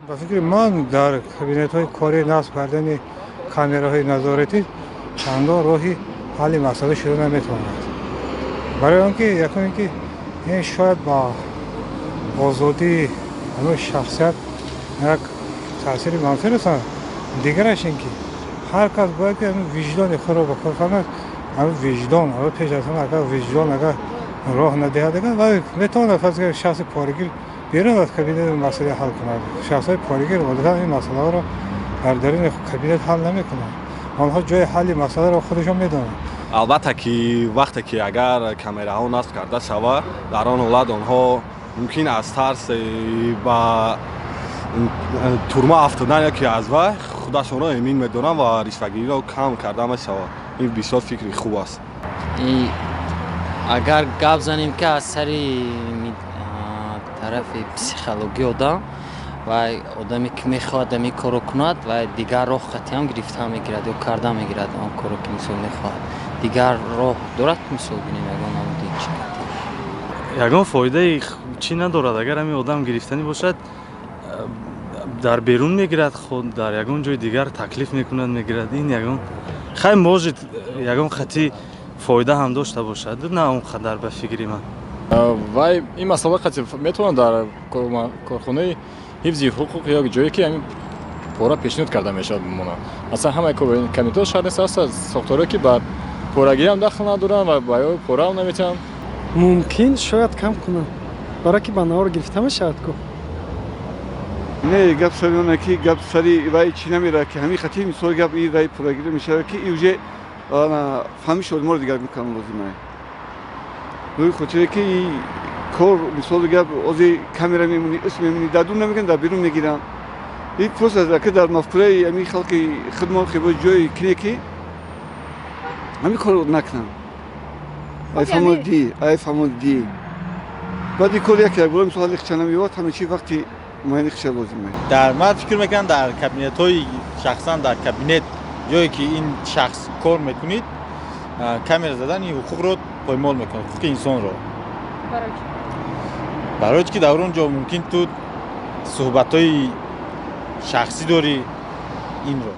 Ба фикри ман, дар кабинетҳои корӣ насб кардани камераҳои назоратӣ чандон роҳи ҳалли масъала шуда наметавонад, барои он ки якум ин ки ин шояд ба озодии ҳамаи шахсият як таъсири манфӣ расонад. Дигараш ин ки ҳар кас бояд ки виҷдони худро ба кор фармояд. Ҳамин виҷдон ҳама пеш аз ҳама, агар виҷдон агар роҳ надиҳад, агар вай метавонад, фарз кунед, шахси порагир берун аз кабинет масъала ҳал кунад. Шахсҳои порагир одатан ин масъалаҳоро дар даруни кабинет ҳал намекунанд, онҳо ҷои ҳалли масъаларо худашон медонанд. Албатта ки вақте ки агар камераҳо насб карда шавад, дар он ҳолат онҳо мумкин аз тарс ба турма афтодан ё ки аз вай худашонро эмин медоранд ва ришвагириро кам карда мешавад. Ин бисёр фикри хуб аст. Агар гап занем, ки аз сари тарафи психологӣ одам ва одаме ки мехоҳад ҳамин корро кунад ва дигар роҳ қатъиам гирифта мегирад ё карда мегирад он корро, ки мисол мехоҳад, дигар роҳ дорад, мисол бинем, ягон намуди чӣ. Ягон фоидаи чӣ надорад. Агар ҳамин одам гирифтанӣ бошад, дар берун мегирад, худ дар ягон ҷои дигар таклиф мекунад, мегирад. Ин ягон хай, может, ягон хати фоида ҳам дошта бошад, на он қадар, ба фикри ман. Вай ин масъала қати метавонад дар корхонаи ҳифзи ҳуқуқ ё ҷое ки ҳамин пора пешниҳод карда мешавад бимонад. Масалан, ҳамаи кабинетҳо шарт нест, ҳаст сохторҳое ки ба порагириам дахл надоранд ва ба ё пораам наметиҳанд. Мумкин, шояд кам кунам, барое ки ба навор гирифта мешавад ку. Не, гап сари оне ки гап сари вай чӣ намерад, ки ҳамин хати, мисол, гап и раи пурагирӣ мешавад, ки и уже фаҳмиши одаморо дигар мекунам лозима, рӯи хотире ки и кор, мисол, гап ози камера мемонӣ, исм мемонӣ, дар дур намегиранд, дар берун мегиранд. И просто ки дар мафкураи ҳамин халқи худмон хебо ҷои кине ки ҳамин корро накунанд. Ай фаҳмоди, ай фаҳмоди, баъд ин кор як якбора, мисол, ҳалли хича намеёбад. Ҳама чи вақти муайяни хича лозима. Дар ман фикр мекунам, дар кабинетҳои шахсан, дар кабинет, ҷое ки ин шахс кор мекунид, камера задан ин ҳуқуқро поймол мекунад, ҳуқуқи инсонро, барои ки дар он ҷо мумкин ту суҳбатҳои шахсӣ дорӣ инро.